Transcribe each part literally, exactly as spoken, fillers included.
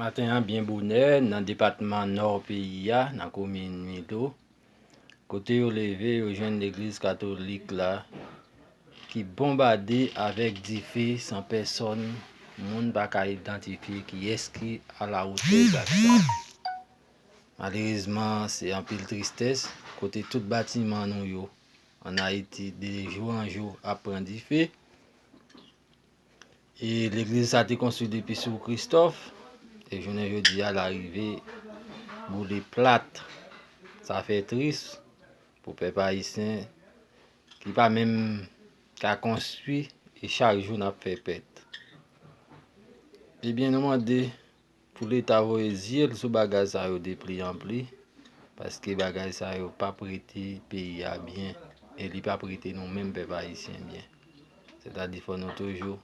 Maten an byen bonè, nan depatman Nò peyi a, nan komin Milo, kote yo leve, yo jwenn legliz katolik la ki bonbade avèk dife san pèsòn moun pa ka idantifye kiyès ki alawotè zak sa. Malerezman, se anpil tristès, kote tout batiman nou yo ann Ayiti, de jou an jou, ap pran dife. E legliz sa te konstwi depi sou Kristòf, e jounen jodi a, l arive boule plat. Sa fè tris pou pèp ayisyen ki pa menm ka konstwi, e chak jou n ap fè pèt. Ebyen, nou mande pou Leta voye zye l sou bagay sa yo de pli an pli, paske bagay sa yo p ap rete peyi a byen, e li p ap rete nou menm pèp ayisyen byen. Sètadi, fò nou toujou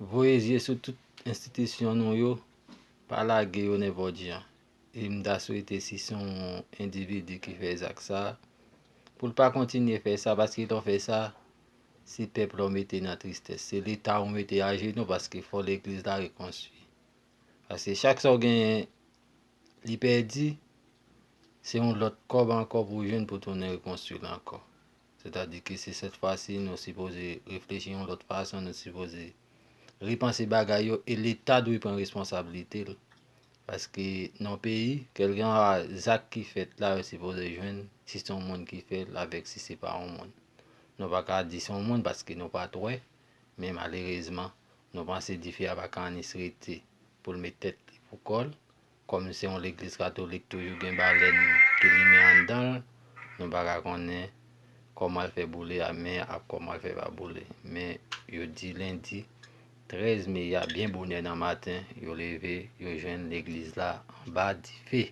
voye zye sou tout enstitisyon nou yo, pa lage yo nenpòt jan. E m ta swete, si se yon endividi ki fè zak sa, pou l pa kontinye fè sa, paske lè w fè sa, se pèp la w mete nan tristès, se Leta w mete ajenou, paske fò legliz la rekonstwi. Paske chak sa w genyen, li pèdi, se yon lòt kòb ankò pou w jwenn pou w tounen rekonstwi l ankò. Sètadi ke se sèt fwa si nou sipoze reflechi yon lòt fason, nou sipoze repanse bagay yo, e Leta dwe pran responsablite l. Paske nan yon peyi, kèlkeswa zak ki fèt la, yo sipoze jwenn si se yon moun ki fè l avèk si se pa yon moun. Nou pa ka di se yon moun paske nou pa t wè, men malerezman, nou panse dife a pa ka annik rete pou l met tèt li pou kò l. Kòm se yon legliz katolik, toujou gen balèn ki limen anndan l, nou pa ka konnen kòman l fè boule a, men ak kòman l fè pa boule. Men yo di lendi trèz me a, byen bonè nan maten, yo leve, yo jwenn legliz la anba dife.